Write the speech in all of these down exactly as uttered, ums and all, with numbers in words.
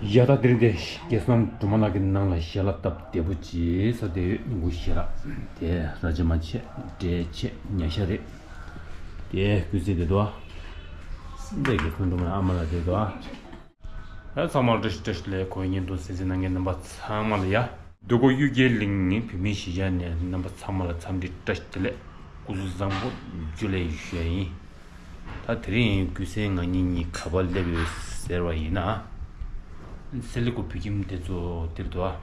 ཡ་ད་དེ་རིང་དེ་རྒྱལ་སྲས་སྒྲོལ་མ་ལགས་ཀྱི་ནང་ལ་ཞལ་ལག་བཏབ་བདེ་པོ་ཅིག་ཟ་བསྡད་ཡོད། ངུ་ཞེ་ར་དེ་ར་ཅེ་མ་ཆེ་འབྲས་ཆེ་ཉ་ཤ་རེད། དེ་སྐུ་ཚེ་བདེ་དོ། འདི་རྒྱལ་སྲས་སྒྲོལ་མ་ལགས་ཨ་མ་ལགས་བདེ་དོ། ཨ་ཚང་མ་བཀྲ་ཤིས་བཀྲ་ཤིས་བདེ་ལེགས། ཁོ་བོའི་བརྙན་ཐུང་གསན་གཟིགས་གནང་མཁན་རྣམ་པ་ཚང་མ་ལ་ཡ། འདུག་གོ། གཡུལ་རྒྱལ་གླིང་ནི་བོད་མིའི་གཞིས་ཆགས་ནས་རྣམ་པ་ཚང་མ་ལ་འཚམས་འདྲི་བཀྲ་ཤིས་བདེ་ལེགས། སྐུ་གཟུགས་བཟང་པོ་ཇུ་ལེ་ཞུ་ཡ་ཡིན། ད་དེ་རིང་ཀུན་གསལ་ང་གཉིས་གཉིས་ག་པར་སླེབས་ཡོད་ཟེར་བ་ཡིན་ན། སེ་ལི་ཀོ་བོད་ཁྱིམ་དེ་ཚོ་དེར་འདུག་ཨ།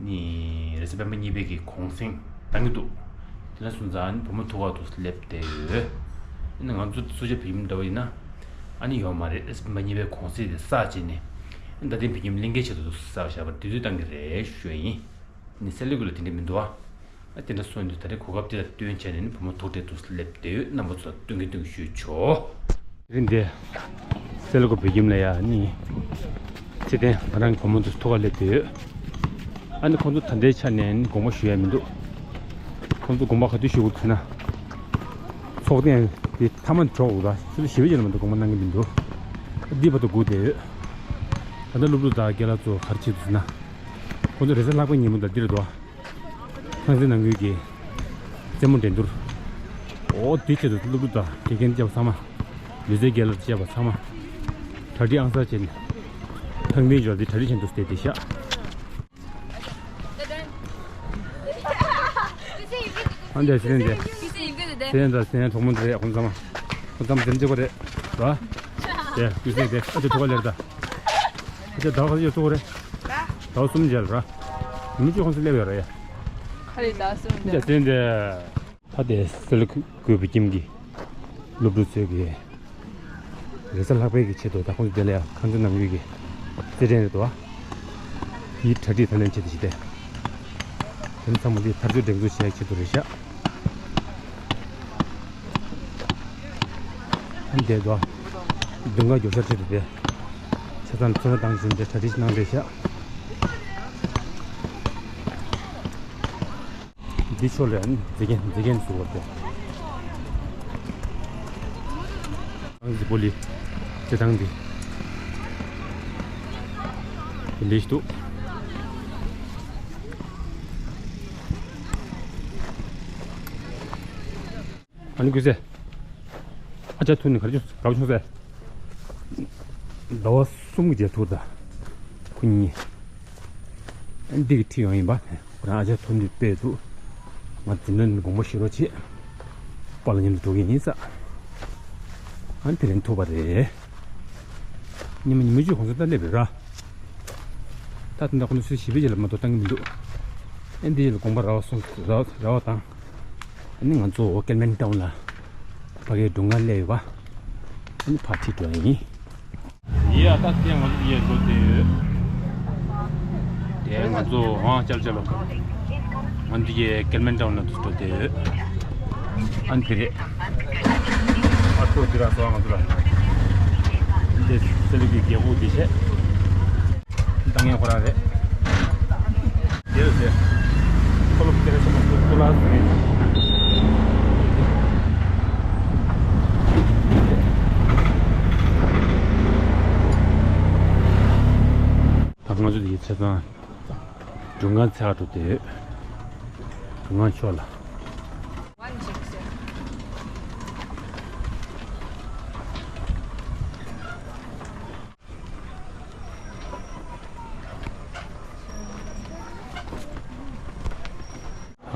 ནི་རེས་གཟའ་སྤེན་པ་གཉིས་པའི་གི་གུང་སེང་བཏང་གི་འདུག་དེ་ལ་སོང་ཙང་བུ་མོ་ཐུག་ག་དུ་སླེབས་བསྡད་ཡོད། ཨ་ནི་ང་ཚོ་སུ་ཇཱ་བོད་ཁྱིམ་འདྲ་བོ་ཡིན་ན། ཨ་ནི་ཡོད་མ་རེད། རེས་གཟའ་སྤེན་པ་གཉིས་པའི་གུང་སེང་དེ་གསར་བརྗེ་ནས། ད་ཐེངས་བོད་ཁྱིམ་གླིང་གའི་ཆེད་དུ་གསར་བཞག་པ་དེ་དུས་བཏང་གི་རེད་ཞུ་ཡ་ཡིན། ནི་སེ་ལི་ཀོ་ལ་དེ་འདྲ་མི་འདུག་ཨ། ཨ་དེ་འདྲ་སོང་དུས་ད་རེས་གོ་སྐབས་དེ་ལ་བསྟུན་བྱས་ནས་ནི་བུ་མོ་ཐུག་འཕྲད་དུ་སླེབས་བསྡད་ཡོད། རྣམ་པ་ཚོ་ལ་སྟོན་གི་སྟོན་གི་ཞུས་ཆོག་དེ་རིང་འདི་སེ་ལི་ཀོ་བོད་ཁྱིམ་ལ་ཡ་ནི་ཚེ་བརྟན་ང་རང་གི་བུ་མོ་ཚོ་ཐུག་ག་སླེབས་བསྡད་ཡོད། ཨ་ནི་ཁོང་ཚོ་ད་ལྟའི་ཆ་ནས་ནི་དགོངས་པ་ཞུ་ཡ་མི་འདུག་ཁོང་ཚོ་དགོངས་པ་ག་དུས་ཞུ་དགོས་ཟེར་ན། ཚོགས་ཐེངས་དེ་མཐའ་མ་འགྲོ་དགོས་ལ་ཆུ་ཚོད་བཞི་པའི་རྗེས་ལ་མ་གཏོགས་དགོངས་པ་གནང་གི་མི་འདུག་འདི་བར་དུ་སྒུག་བསྡད་ཡོད། ད་ལྟ་སློབ་ཕྲུག་དང་རྒན་ལགས་ཚོ་ག་རེ་བྱེད་འདུག་ཟེར་ན། ཁོང་ཚོ་རེས་གཟའ་ལྷག་པའི་ཉིན་མོ་དང་འདིར་འདུག་ཁང་ཚན་ནང་ཁུལ་གྱི་རྩེད་མོ་འགྲན་བསྡུར། འོ་དེའི་ཆེད་དུ་སློབ་ཕྲུག་དང་དགེ་རྒན་བཅས་པ་ཚང་མ། ལུས་རྩལ་དགེ་ལགས་བཅས་པ་ཚང་མ། གྲ་སྒྲིག་ཨང་གསར་བྱས་ནས། ཐང་འདིའི་འབྱོར་དེ་གྲ་སྒྲིག་བྱས་འདུག་སྟེ་དེ་ཤག་ཨ་འདྲ་ཟེར་འདྲ། ཟེར་འདྲ་ཟེར་གྲོགས་མོ་འདྲ་རེད་ཁོང་ཚང་མ། ཁོང་ཚང་མ་འཛེམ་བྱེད་པ་རེད་ར། དེ་ཀུན་གསལ་དེ་ཨ་ཅེ་ཐུག་པ་ལེར་ད། ཨ་ཅེ་ཟླ་བ་ཁ་ཅིག་ཐུག་པ་རེད། ཟླ་བ་གསུམ་རྗེས་ལ་ར། མི་གཅིག་ཁོང་ཚོ་སླེབས་ཡོད་ར་ཡ། ཁ་རེ་ཟླ་བ་གསུམ་འདྲ། ཟེར་འདྲ། ད་དེ་སེ་ལི་ཀོ་བོད་ཁྱིམ་གྱི་སློབ་ཕྲུག་ཚོས་ཀྱི་རེས་གཟའ་ལྷག་པའི་གི་ཆེད་དུ་ད་ཁོང་ཚོ་དེ་ལ་ཡང་ཁང་ཚན་ནང་ཡོད་ཀྱི་རྩེད་འགྲན་རེད་དོ། དེའི་གྲ་སྒྲིག་ད་ལན་ཆེད་དུ་ཞིག་སྟེ། དེ་ཚང་མ་འདི་ཐག་གཅོད་འགྲན་བསྡུར་བྱེད་ཡག་ཆེད་དུ་རེད་ཤག་ཨ་འདས་དོ། མདུན་ཁ་རྒྱོབ་ཤར་ཆེད་དུ་དེ། ཆ་ཚང་ཚོན་ཁྲ་བཏང་བཞིན་དེ་གྲ་སྒྲིག་གནང་བསྡད་ཤག་འདི་ཕྱོགས་ལ་ཡང་མཛེས་རྒྱན་མཛེས་རྒྱན་བཟོ་བ་དེ། ཨང་གཟིགས་པོ་ལི། བྱེ་ཐང་འདི། འདི་ལེགས་འདུག་ཨ་ནི་ཀུན་གསལ། ཨ་ཅག་ཐུག་ནས་ག་རེ་བྱུང་ག་རེ་བྱུང་ཟེར། ཟླ་བ་གསུམ་གྱི་རྗེས་ཐུག་ད། ཁོ་གཉིས། འདི་གི་ཁྲིད་ཡོང་ཡིན་པ། ཁོ་རང་ཨ་ཅག་ཐུག་ནས་དཔེ་འདུག་ང་འཛིན་གྲྭ་ནས་དགོངས་པ་ཞུ་རོགས་བྱེད། པཱ་ལགས་མཉམ་དུ་འགྲོ་གི་ཡིན་ས། ཨ་ནི་དེ་རིང་ཐུག་པ་རེད། ཉི་མ་ཉི་མ་བཅུ་གོང་ས་ད་སླེབས་རེད་ར། ད་ད་ལྟ་ཁོང་ཚོ་ཆུ་ཚོད་བཞི་པའི་རྗེས་ལ་མ་གཏོགས་བཏང་གི་མི་འདུག་ཨ་ནི་འདི་རྗེས་ལ་དགོངས་པ་ར་བ་སོང་ར་བ་ར་བ་དང་། ཨ་ནི་ང་ཚོ་ཀེལ་མན་ཊའུན་ལ་ཕ་གིའི་སྒྲུང་ང་སླེབས་ཡོད་པ། ཨ་ནི་ཕར་ཁྲིད་འགྲོ་ཡ་ཡིན། ཡ་ད་དེ་ང་ཚོ་ཡས་འགྲོ་བསྡད་ཡོད། དེ་ང་ཚོ་ཧང་ཅལ་ཅལ་ལོ། ང་ཚོ་ཡས་ཀེལ་མན་ཊའུན་ལ་འགྲོ་བསྡད་ཡོད། ཨ་ནི་དེ་རེད། ཨ་ཚོ་དེ་ར་སོ་ང་ཚོ་ལ། འདི་སེ་ལི་ཀོའི་རྒྱལ་པོ་འདི་བྱས། བཏང་ཡས་ཁོ་རང་རེད། དེར་དེ། ཁོ་ལོ་སྐད་ཆ་མ་ཁོ་ཁོ་ལ་ཟེར། ད་ང་ཚོ་དེའི་ཆ་ཚང་། སྒྲུང་ཁང་ཚར་འགྲོ་དེ། སྒྲུང་ཁང་ཕྱོགས་ལ།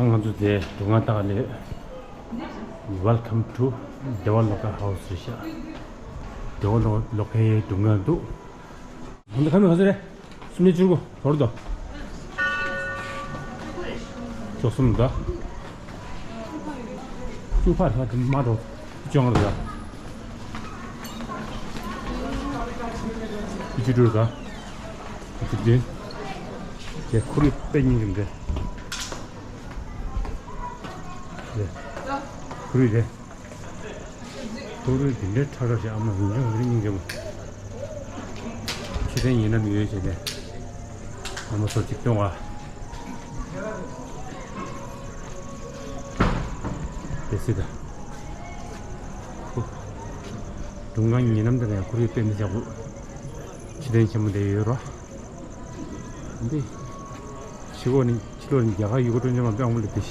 ང་ཚོ་དེ་སྒྲུང་ཁང་ལྟ་ག་སླེབས། Welcome to Deva Lokha House རེད་ཤག Deva Lokha སྒྲུང་ཁང་འདུག་ང་ཚོ་ཁ་མི་ག་ཚོད་རེད། སུམ་ཅུ་གོ་དོར་དོ། ཅོག་གསུམ་དོ། བཅུ་ཕར་ལྷག་གི་མ་འགྲོ། བཅོ་ལྔ་རེད། བཅུ་དྲུག་རེད། བཅུ་བདུན། དེ་ཁོར་ཡུག་དཔེ་སྙིང་རྗེ་མོ་རེད། དེ་ཁོར་ཡུག་རེད། ཁོར་ཡུག་འདི་འདྲའི་ཁྲ་ཁྲ་ཞིག་ཨ་མ་ཡིན་ཀྱང་རེད་སྙིང་རྗེ་མོ། ཕྱི་དྲན་ཡིན་ནམ་ཡོད་བྱས་ཏེ། ཨ་མ་ཚོ་ཅིག་སྟོན་བ། དེ་སྲིད་ད། སྒྲུང་ཁང་ཉེ་ལམ་དེ་ལ་ཡང་ཁོར་ཡུག་དཔེ་མི་སྲིད་པོ། ཕྱི་དྲན་ཆེན་མོ་དེ་ཡོད་རོ། འདི། ཕྱི་གོ་ནི་ཕྱི་ལོགས་ནི་རྒྱ་གར་ཡུལ་གྲུ་ཆེན་མོ་དཔེ་མང་པོ་སླེབས་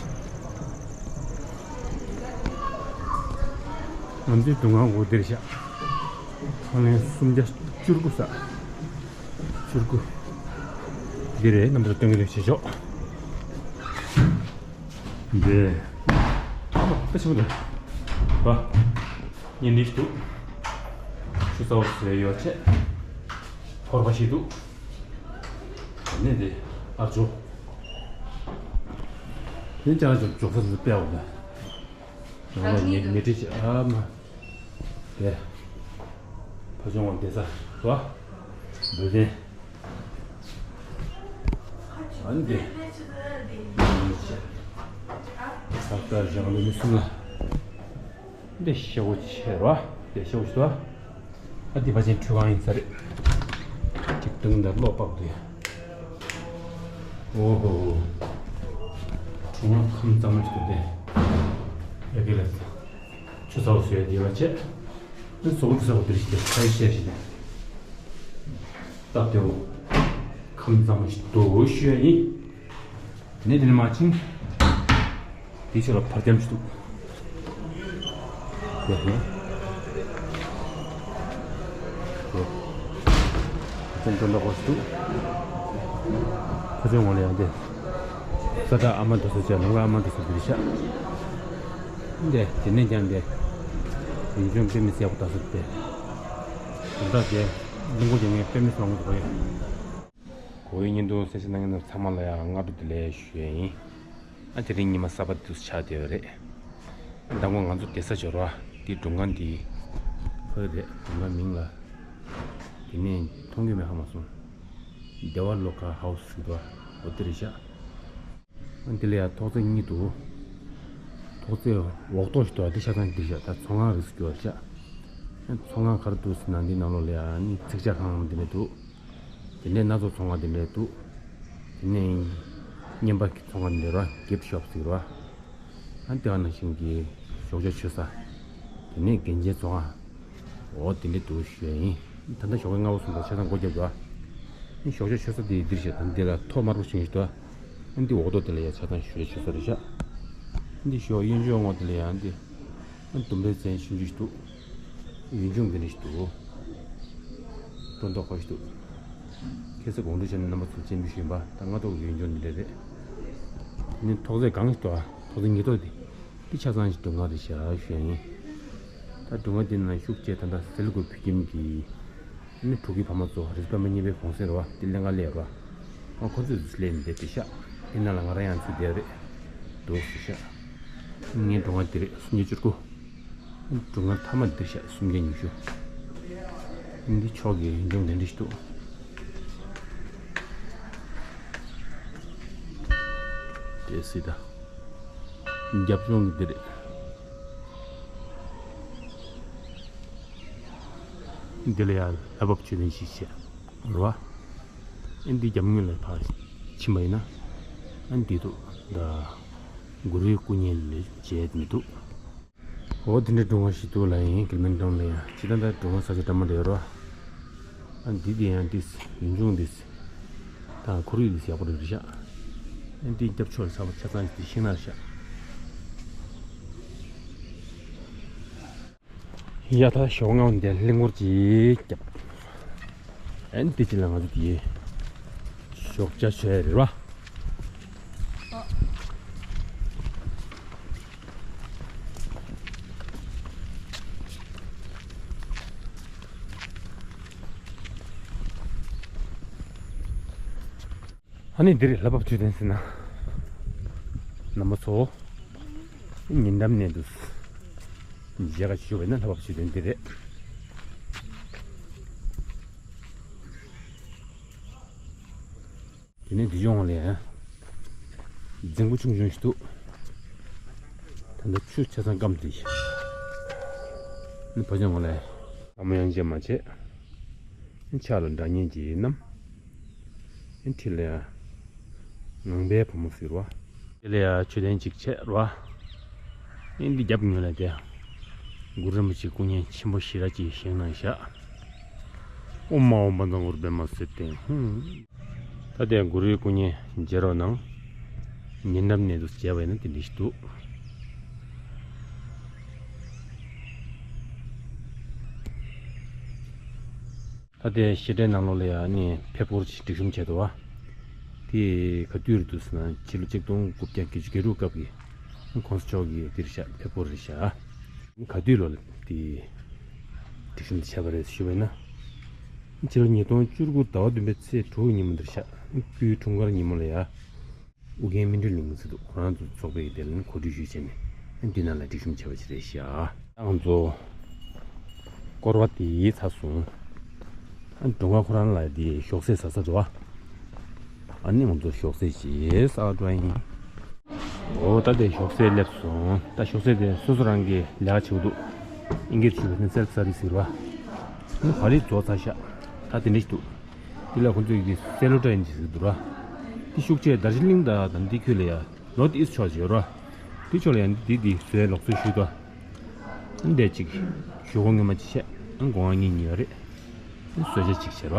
ཏེ། ང་ཚོའི་སྡུག་བསྔལ་འོ་འདིར་བཞག་ཁང་ལན་སུམ་བརྒྱ་བཅུ་དགུ་ས། བཅུ་དགུ། འདི་རེད། རྣམ་པར་སྟོན་གྱི་རེད། བྱེད་ཆོག་འདི། ཨ་མ་ད་ཆེན་པོ་འདུག་བ། ཉིན་ནིག་འདུག་ཆུ་ཚ་བོ་བཟོས་ཡོད་ཆེ། ཕོར་པ་ཞིག་འདུག་ནས་འདི་ཨར་ཇོ། ནས་ཅང་ཅང་ཇོ་ས་སུ་སྤེལ་བ་ད། ང་ལ་ཉེ་ཉེ་ཁྲི་ཆེ་ཨ་མ། དེ། ཕ་ཆུང་བ་བསྡད་ས་བ། འབུལ་ལྡན། ཨ་ནི་དེ། ས་ལྟར་བཞག་ལོ་མི་གསུམ་ལ། འདི་ཤེའུ་ཆེ་ར། འདི་ཤེའུ་ཆེ་ར། ཨ་འདི་ཕ་ཆེན་ཁྲུས་ཁང་ཡིན་ས་རེད། ཅིག་དུང་འདི་གློག་པགས་འདི། ཨོ་ཧོ། ཁྲུས་ཁང་ཁམས་གཙང་མ་ཞིག་འདུག་སྟེ། ཡ་གི་ལ། ཆུ་ཚ་བོ་བཟོས་དེ་བ་ཆེ། ཨ་བཟོ་བོ་ཆུ་ཚ་བོ་འདིར་ཞིག་ཁ་ཤས་ཤིག་སྟབས་བདེ་བོ། ཁམས་གཙང་མ་ཞིག་འདུག་ཞུ་ཡ་ཡིན། དེ་ནས་དེ་ནས་མ་ཕྱིན། དེའི་ཕྱོགས་ལ་ཕར་རྒྱབ་ཅིག་འདུག་ཡ་ཧེ། ཡ། ཕར་ཕྱིན་དོན་དག་ཧོ་ཞིག་འདུག་ཕ་ཆུང་ངོ་ལ་ཡང་དེ། ས་བཀྲ་ཨ་མ་འདུག་ས་བྱས་ལུང་ར་ཨ་མ་འདུག་ས་འདིར་བཞག་འདི་དེ་ནས་ཀྱང་འདི། ཡུལ་ལྗོངས་དཔེ་མི་སྲིད་ཡག་པོ་ལྟ་ས་འདི། དོན་དག་དེ། གླིང་སྐོར་རྒྱག་མཁན་དཔེ་མི་སྲིད་མང་པོ་འདུག་གོ་ཡ། གོ་བའི་བརྙན་ཐུང་གསན་གཟིགས་གནང་མཁན་རྣམས་ཚང་མ་ལ་ཡང་སྔ་དྲོ་བདེ་ལེགས་ཞུ་ཡས་ཡིན། ཨ་དེ་རིང་ཉི་མ་གསར་པ་འདུག་ཆགས་བསྡད་ཡོད་རེད། མདང་དགོང་ང་ཚོ་བསྡད་ས་འབྱོར་བ་འདི་སྒྲུང་ཁང་འདི་ཕ་གི་རེད། སྒྲུང་ཁང་མིང་ལ། དེ་ནས་མཐོང་གི་མེད་ཧ་མ་སོང་། བདེ་བ་ལོ་ཁ་ཧའུ་སི་ཟེར་བ་འོ་དེ་རེད་ཤག་ཨ་འདི་ལ་ཡང་ཐོག་བརྩེགས་གཉིས་འདུག་ཐོག་བརྩེགས་འོག་ཐོག་ཞིག་འདུག་འདི་ཆ་ཚང་འདི་ཤག་ད་ཚོང་ཁང་རིགས་སུ་གྱུར་བ་ཤག་ཚོང་ཁང་ག་རེ་འདུག་ཟེར་ན་འདི་ནང་ལོགས་ལ་ཡང་ནི་ཚིག་ཇ་ཁང་འདི་འདྲ་འདུག་དེ་ནས་སྣ་ཚོགས་ཚོང་ཁང་དེ་འདྲ་འདུག་དེ་ནས་བརྙན་པ་གི་ཚོང་ཁང་དེ་འདྲ་ར། གིབ་ཤོབ་ཟེར་བ། ཨ་དེ་ག་ནང་བཞིན་གྱི་ཞོགས་ཇ་མཆོད་ས། དེ་ནས་རྒན་གྱའི་ཚོང་ཁང་། འོ་དེ་འདྲ་འདུག་ཞུ་ཡ་ཡིན། ད་ལྟ་ཞོགས་ཀ་སྔ་པོ་སོང་ཙང་ཆ་ཚང་སྒོ་བརྒྱབ་འདུག་ཨ་ནི་ཞོགས་ཇ་མཆོད་ས་དེ་འདིར་བཞག་ད་འདི་ལ་ཐོག་དམར་པོ་ཞིག་འདུག་ཨ་འདི་འོག་ཐོག་དེ་ལ་ཡ་ཆ་ཚང་ཞོགས་ཇ་མཆོད་ས་རེད་ཤག་འདི་ཞོགས་གཡོན་ཕྱོགས་ངོས་དེ་ལ་ཡ་འདི། ཨ་ལྡུམ་རའི་བཙན་ཆུང་ཆུང་ཞིག་འདུག་ཡུལ་ལྗོངས་འདི་འདྲ་ཞིག་འདུག་སྤྲོ་མདོག་ཁ་ཞིག་འདུག་ཁ་སང་དགོང་དྲོ་བྱས་ནས་རྣམ་པ་ཚོར་སྤྱན་འབུལ་ཞུས་པ་ད་སྔ་ཐོག་ཡུལ་ལྗོངས་འདི་འདྲ་རེད། ནི་ཐོག་བརྩེགས་གང་ཞིག་འདུག་ཨ་ཐོག་བརྩེགས་ཉིས་ཐོག་འདི། འདི་ཆ་ཚང་ཞིག་སྒྲུང་ཁང་རེད་ཤག་ཞུ་ཡ་ཡིན། ད་སྒྲུང་ཁང་འདི་ནང་ཤུགས་ཆེ་ད་ལྟ་སིལ་གོ་བོད་ཁྱིམ་གྱི། ནི་ཕྲུ་གུའི་ཕ་མ་ཚོ་རེས་པ་མ་གཉིས་པའི་གུང་སེང་རེད་བ་འདི་ལེན་ག་སླེབས་རེད་བ། ཨ་ཁོ་ཚོས་སླེབས་ནས་བསྡད་དེ་ཤག་དེ་ནང་ལ་ང་རང་ཡང་ཚུད་བསྡད་རེད། འདུག་ཟེར་ཤག་ངའི་སྒྲུང་ཁང་འདི་རེད་སུམ་བརྒྱ་བཅུ་དགུ། སྒྲུང་ཁང་མཐའ་མ་འདིར་ཤག་སུམ་བརྒྱ་ཉི་ཤུ། འདི་ཕྱོགས་ཀྱི་ཡུལ་ལྗོངས་དེ་འདྲ་ཞིག་འདུག་དེ་སྲིད་ད། རྒྱབ་ལྗོངས་ཀྱི་འདི་རེད། འདི་ལ་ཡང་ལྷ་བབས་མཆོད་རྟེན་ཞིག་བྱས་རེད་བ། ཨ་འདི་རྒྱབ་ངོས་ལ་ཕར་ཕྱིན་པ་ཡིན་ན། ཨ་འདི་འདུག་ད་གུ་རུའི་སྐུ་བརྙན་ལས་བྱས་མི་འདུག་འོ་འདི་འདྲའི་སྒྲུང་བ་ཞིག་འདུག་ལ་ཡིན་གིར་མན་ཏོང་ལ་ཡང་ཇི་ལྟར་ད་སྒྲུང་བ་ས་ཆ་འདྲ་མ་འདྲ་ཡོད་རེད་བ། ཨ་འདི་འདི་ཡང་འདི་ཡུལ་ལྗོངས་འདི་དང་ཁོར་ཡུག་འདི་ཡག་པོ་རེད་ཤག་ཨ་འདི་རྒྱབ་ཕྱོགས་ལ་ཆ་ཆ་ཚང་ཞིག་འདི་ཤིང་ནགས་ཤག་ཡ་ད་ཞོགས་སྔ་མོ་འདིར་གླིང་སྐོར་ཅིག་བརྒྱབ། ཨན་ཏི་ཅི་ལ་ང་ཚོ་དེ་ཞོགས་ཇ་མཆོད་རེད་བ། ཨ་ནི་འདིར་ལྷ་བབས་མཆོད་རྟེན་ཟེར་ན། རྣམ་པ་ཚོ། ཉེ་འགྲམ་ནས་འདུག་མཇལ་ཁ་ཞུ་བས་ན་ལྷ་བབས་མཆོད་རྟེན་འདི་རེད། དེ་ནས་འདི་ལྗོངས་ལ་རྫིང་བུ་ཆུང་ཆུང་ཞིག་འདུག་ད་ལྟ་ཆུ་ཆ་ཚང་སྐམ་དེ། ནི་ཕ་ལྗོངས་ལ། ཨ་མ་ཡང་བྱེད་མ་བྱེད། ཕྱག་ལ་སྒྲ་སྙན་གྱི་གནམ། ཨེ་འཁྲིས་ལ་ཡ། ངང་པའི་བུ་མོ་ཟེར་བ། དེ་ལ་ཡ་མཆོད་རྟེན་གཅིག་བྱས་ར། ཨེ་འདི་རྒྱབ་ངོས་ལ་དེ། གུ་རུ་རིན་པོ་ཆེའི་སྐུ་བརྙན་ཆེན་པོ་ཞེ་དྲག་ཅིག་བཞེངས་གནང་བཞག་ཨོཾ་མ་ཨོཾ་བཛྲ་གུ་རུ་པདྨ་སིདྡྷི་ཧཱུྃ། ད་ལྟའི་གུ་རུའི་སྐུ་བརྙན་མཇལ་རོགས་གནང་། ཉེ་འགྲམ་ནས་འདུག་མཇལ་བ་ཡིན་ན་དེ་འདྲ་ཞིག་འདུག་ད་ལྟའི་བཤད་གྲྭའི་ནང་ལོགས་ལ་ཡང་ནི་ཕེབས་སྐོར་ཅིག་སྒྲིག་གཤོམ་བྱས་འདུག་བ། དེ་ག་དུས་རེད་འདུག་ཟེར་ན་ཕྱི་ལོ་ཆིག་སྟོང་དགུ་བརྒྱ་བརྒྱད་ཅུ་གྱ་དྲུག་སྐབས་ཀྱི་༸གོང་ས་མཆོག་གི་འདིར་བཞག་ཕེབས་སྐོར་རེད་བཞག་ག་དུས་ལོ་ལ་དེ་སྒྲིག་གཤོམ་དེ་བྱས་པ་རེད་ཞུས་པ་ཡིན་ན། ཕྱི་ལོ་ཉིས་སྟོང་བཅུ་དགུ་ཟླ་བ་བདུན་པའི་ཚེས་དྲུག་ཉིན་མོ་འདིར་བཞག་སྐུའི་འཁྲུངས་སྐར་ཉིན་མོ་ལ་ཡ། ཨུ་རྒྱན་སྨིན་གྲོལ་གླིང་ཟེར་འདུག་ཁོ་རང་ཚོ་ཚོགས་པས་དེ་ལ་ནི་གོ་སྒྲིག་ཞུས་བྱས་ནས་འདི་ནང་ལ་སྒྲིག་གཤོམ་བྱས་པ་ཞིག་རེད་ཤག་ད་ང་ཚོ་སྐོར་བ་དེ་ཚར་སོང་། ཨ་མགྲོན་ཁང་ཁོ་རང་ལ་དེ་ཞོགས་ཟས་ཟ་ས་འགྲོ་བ། ཨ་ནི་ང་ཚོ་ཞོགས་ཟས་ཅིག་ཟ་འགྲོ་ཡིན། འོ་ད་དེ་ཞོགས་ཟས་སླེབས་སོང་། ད་ཞོགས་ཟས་དེ་སོ་སོ་རང་གིས་ལས་ཀ་བྱེད་དགོས་འདུག་ཨིན་སྐད་ཞུས་པ་ནི་self service ཟེར་བ། ཨ་ནི་བག་ལེབ་རྫོགས་ཚར་ཤག་ད་དེ་འདྲ་ཞིག་འདུག་འདི་ལ་ཁོང་ཚོས་ཀྱི་སེ་ལོ་ཊེབ་ཡིན་གྱི་ཟེར་འདུག་ར། འདི་ཤུགས་ཆེ་དར་ཇི་ལིང་དང་དང་འདི་ཁུལ་ལ་ཡ་North East ཕྱོགས་ཡོད་ར། འདི་ཕྱོགས་ལ་ཡ་འདི་འདི་བཟོས་ལོག་བཟོས་ཞུས་ཏོ། འདི་གཅིག་ཞུ་སྒོ་ངོ་མ་ཅིག་བཤད། སྒོ་ང་གཉིས་གཉིས་ཡོད་རེད། བཟོས་བྱ་ཅིག་བྱེད་ར།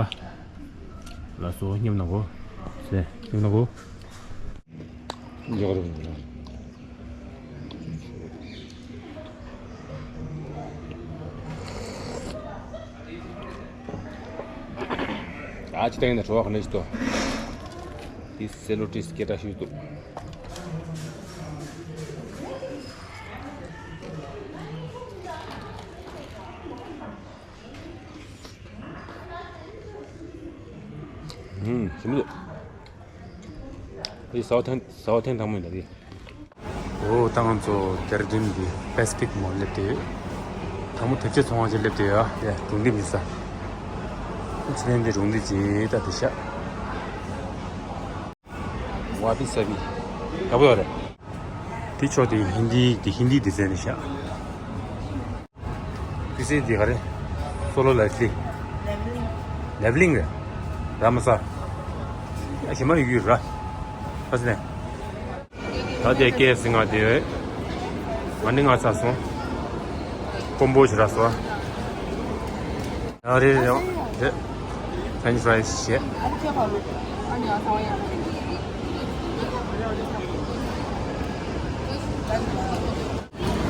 ལགས་སོ་མཉམ་གནང་གོ་ཟེ་མཉམ་གནང་གོ་ཨ་ཅི་ཏང་ཡིན་ན་བྲོ་བ་ག་ནས་ཤི་ཏོ། དེ་སེ་ལོ་ཊེབ་སྐད་གྲགས་ཤིག་འདུག་ཨུམ། ཞིམ་པོ་འདུག་འདི་ཟ་བ་ཐེངས་ཟ་བ་ཐེངས་དང་པོ་ཡིན་ད་འདི། འོ་ད་ང་ཚོ་རྒྱལ་རིན་གྱི་Pacific Mall སླེབས་ཏེ་ཡོད། དང་པོ་དེབ་ཆས་ཚོང་ཁང་ཅིག་སླེབས་ཏེ་ཡོད་ཡ། སྒྲུང་འདི་མི་ཟ། ཚེ་རིང་འདི་སྒྲུང་འདི་ཅིག་ལྟ་དེ་ཤ། ཝ་པི་ས་བི། ཡག་པོ་ཡོད་རེད། དེ་ཕྱོགས་དེ་ཧིན་དི་དེ་ཧིན་དི་སྡེ་ཚན་རེད་ཤག་ཁུ་སིམ་དེ་ག་རེ། སོ་ལོ་ལ་སི། ལེབ་ལིང་རེད། ར་མ་ས། ཨ་ཞེ་མ་ཡོད་ར། ཁ་སི་ནས། ད་དེ་ཀེ་ཨེཕ་སི་ང་དེ་ཡོད། ང་ནི་ང་ཚ་སོང་། ཀོམ་བོ་ཞིག་རག་སོང་། ཨ་རེ་རེ་ཡང་རེད། French fries བྱས།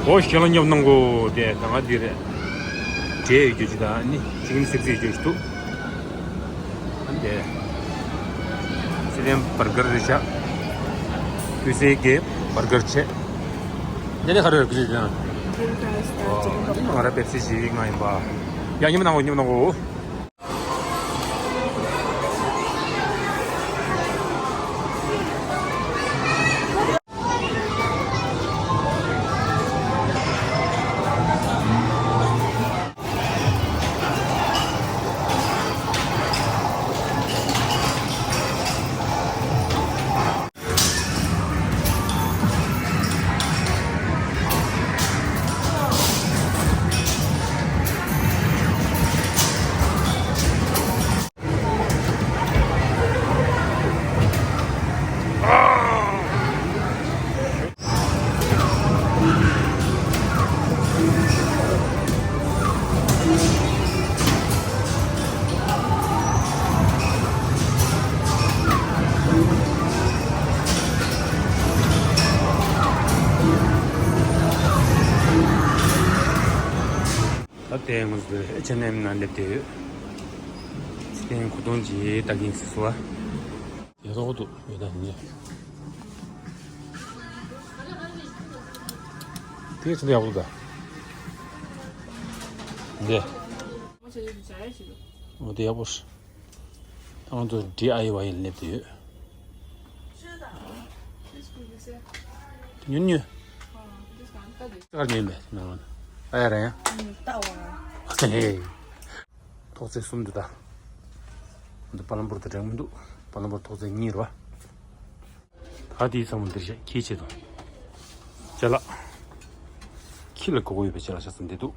འོ་ཞེ་ལ་ཉོབ་གནང་གོ་དེ་ད་ང་འདི་རེད། འབྲས་ཡོད་རྒྱུ་ཅི་ད་ནི་ཅིག་ནི་སིབ་སིབ་ཡོད་རྒྱུ་ཅི་འདུག་ཨ་ནི་དེ། སི་ལེན་བར་གར་རེད་ཤག་ཁུ་སིམ་གྱིས་བར་གར་བྱས། དེ་ནས་ག་རེ་ཡོད་ཁུ་སིམ་དེ་ན། ཨོ། ང་ར་པེབ་སི་ཞིག་ང་ཡིན་པ། ཡ་ཉོབ་གནང་གོ་ཉོབ་གནང་གོ་ད་ལྟའི་ང་ཚོ་ཨེཆ་ཨེན་ཨེམ་ནང་སླེབས་བསྡད་ཡོད། ཚེ་རིང་གོས་ཐུང་ཅིག་ལྟ་གིན་ཟེར་སོང་ཨ། ཡག་པོ་འདུག་ཡོད་ད་ནི། དེ་ཚོ་ཡག་པོ་འདུག་ད། འདི། འོ་དེ་ཡག་པོ་རེད། ད་ང་ཚོ་ཌི་ཨའི་ཝའི་སླེབས་བསྡད་ཡོད། ཉུང་ཉུང་། ཨ་ཡ་ར་ཡ། ཨ་ཧེ། ཐོག་ཚད་གསུམ་འདུག་ད། འདི་པ་ལམ་པུར་དང་འདྲ་མི་འདུག་པ་ལམ་པུར་ཐོག་ཚད་གཉིས་རེད་བ། ད་དེའི་ཚང་མ་འདིར་བཞག་ཁྱིའི་ཆེད་དུ། ཅ་ལག་ཁྱི་ལ་དགོས་མཁོ་ཡོད་པའི་ཅ་ལག་ཆ་ཚང་འདི་འདུག་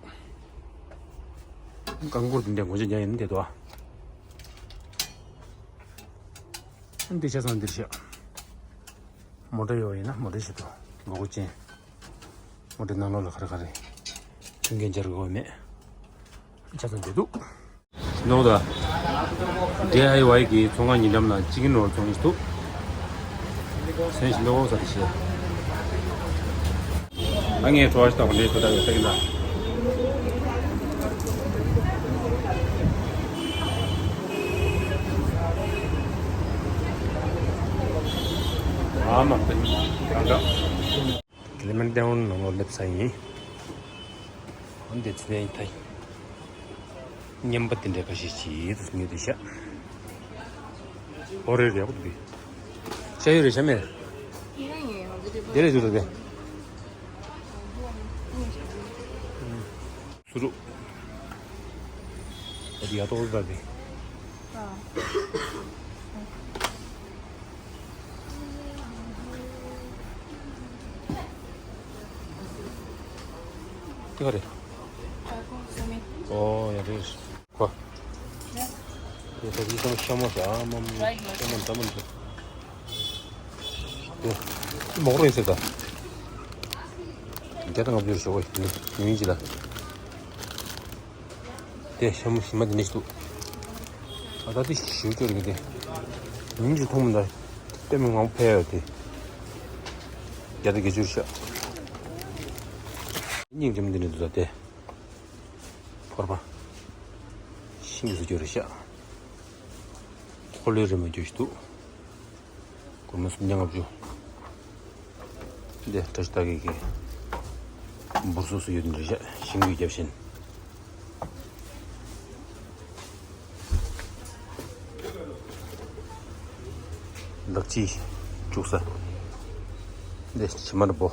རྐང་འཁོར་འདི་འདྲ་ངོ་ཆ་རྒྱག་ཡིན་འདི་འདུག་ཨ། འདི་ཆ་ཚང་འདིར་བཞག་མོ་ཊ་ཡོད་ཡིན་ན་མོ་ཊའི་ཆེད་དུ་དགོས་མཁོ་ཅན། མོ་ཊའི་ནང་ལོགས་ལ་ག་རེ་ག་རེ་མཐུན་རྐྱེན་སྦྱར་དགོས་མེད། ཆ་ཚང་འདི་འདུག་ནོ་ད། ཌི་ཨའི་ཝའི་གི་ཚོང་ཁང་ཉེ་འགྲམ་ན་ཅི་ཀིན་རོལ་ཚོང་གི་འདུག་སེམས་ཤིན་ཏུ་ས་དེ་ཤེས། ཨ་ངས་བྲོ་བ་ཞིག་བཏང་བ་འདྲེ་ཐོ་ད་ཡོད་ས་གི་ན། ཨ་མ་པེན་གང་ག་ལེ་མོན་ཌའོན་ནང་ལོགས་སླེབས་ས་ཡིན། འོན་ཏེ་ཚེ་ལེན་ཐའི་རྔན་པ་དེ་འདྲ་ཁ་ཤས་ཤིག་ཏུ་ཉོས་ཏེ་བཞག་ཨོ་རེད་རེད་ཨོ་དེ། ཤ་ཡོད་རེད་ཤ་མེད། དེ་ལས་བཟོས་ཏེ། སུ་རུ། ཨོ་དེ་ཡ་ཏོག་ཏོ་ད་དེ། ཏི་ག་རེད། ཨོ་ཡ་རེད། ཁོ། ཡ་ད་ཅི་ཙམ་ཤ་མོ་ཤ་མོ་ཤ་མོ་འདྲ་མོ་འདྲ། ཡ་མོག་རོ་ཡིན་ཟེར་ད། བརྒྱ་དང་ལྔ་བཅུ་ཞོག་གོ་ཡིན་ཅི་ལ། དེ་ཤ་མོ་ཞིམ་མ་དེ་འདྲ་ཞིག་འདུག་ཨ་ད་དེ་ཞིམ་སྐྱོ་རེད་གི་དེ། ཉིན་གཅིག་མཐོང་མི་འདྲ། ལྟད་མོ་ངང་ཕེབས་ཡོད་དེ། རྒྱ་དེ་དགེ་ཆུར་ཤག་སྙིང་རྗེ་མོ་འདི་འདྲ་འདུག་ད་དེ། ཕོར་པ། ཤིང་བཟོ་རྒྱུ་རེད་ཤག་འཁོར་ལོའི་རི་མོ་རྒྱུ་ཞིག་འདུག་སྒོར་མོ་སུམ་བརྒྱ་ལྔ་བཅུ། འདི་བཀྲ་ཤིས་རྟགས་བརྒྱད་ཀྱི་འབུར་སོ་སོ་ཡོད་འདྲ་ཤག་ཤིང་གི་རྒྱབ་ཤིན། ལག་ཕྱིས་བཅུག་ས། འདི་ཕྱི་མར་འབོ།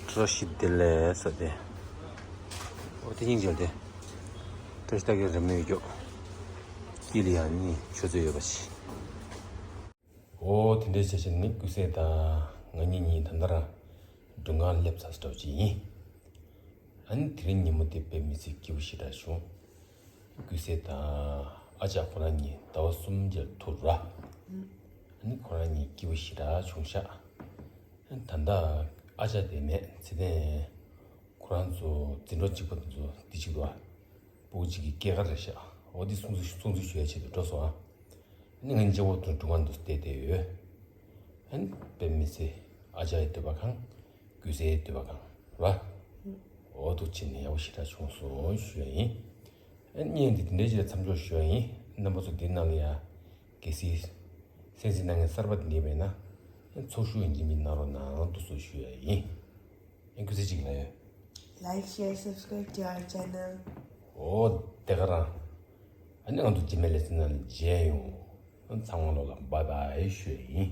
བཀྲ་ཤིས་བདེ་ལེགས་ས་དེ། འོ་དེ་སྙིང་རྗེ་དེ། བཀྲ་ཤིས་རྟགས་བརྒྱད་རི་མོའི་རྒྱུ། དཀྱིལ་ལ་ཡང་གཉིས་ཆུ་ཚོད་ཡོད་པ་ཞིག་འོ་དེ་འདྲའི་བྱས་བྱས་ནི་ཀུན་གསལ་དང་ང་གཉིས་གཉིས་ད་ལྟ་རང་སྒྲུང་ཁང་སླེབས་ཚར་འདྲ་བོ་ཅིག་ཡིན། ཨ་ནི་དེ་རིང་ཉིན་མོ་དེ་དཔེ་མི་སྲིད་སྐྱིད་པོ་ཞེ་དྲག་བྱུང་། ཀུན་གསལ་དང་ཨ་ཅག་ཁོ་རང་གཉིས་ཟླ་བ་གསུམ་རྗེས་ཐུག་ར། ཨ་ནི་ཁོ་རང་གཉིས་སྐྱིད་པོ་ཞེ་དྲག་བྱུང་ཤག་ཨ་ནི་ད་ལྟ་ཨ་ཅག་དེ་མེད་ཚེ་བརྟན། ཁོ་རང་ཚོ་འཛིན་གྲོགས་གཅིག་པ་དེ་ཚོ་འདི་གཅིག་འདུག་ཨ། སྤུ་གུ་གཅིག་གི་སྐྱེས་སྐར་རེད་ཤག་འོ་འདི་སྲུང་བརྩི་སྲུང་བརྩི་ཞུ་ཡ་ཆེད་དུ་འགྲོ་སོང་ཨ། ནི་ང་གཉིས་གཅིག་པོ་དུ་སྒྲུང་ཁང་དུ་བསྡད་བསྡད་ཡོད། ཨ་ནི་དཔེ་མི་སྲིད་ཨ་ཅག་ཡི་འདོད་པ་གང་། ཀུན་གསལ་ཡི་འདོད་པ་གང་ར། འོ་འདུག་ཕྱིན་ནས་ཡག་པོ་ཞེ་དྲག་བྱུང་སོང་ཞུ་ཡ་ཡིན། ཨ་ནི་བརྙན་འདི་འདི་འདྲའི་ཆེད་མཚམས་འཇོག་ཞུ་ཡ་ཡིན། རྣམ་པ་ཚོ་འདི་ནང་ལ་ཡ། གལ་སྲིད། གསན་གཟིགས་གནང་མཁན་གསར་པ་འདི་འདྲ་མེད་ན། ཨ་ནི་ཚོགས་ཞུགས་ཡིན་གཅིག་མིན་གནང་རོགས་གནང་འདུག་སེ་ཞུ་ཡ་ཡིན། ཨེ་ཀུ་ཚེ་གཅིག་ལ་ཡོད། Like, share, subscribe to our channel. འོ། དེ་ག་རང་། ཨ་ནི་ང་ཚོ་རྗེས་མའི་ལེ་ཚན་ནང་ལ་མཇལ་ཡོང་། ཚང་མ་ལོ་ལ་bye bye ཞུ་ཡ་ཡིན།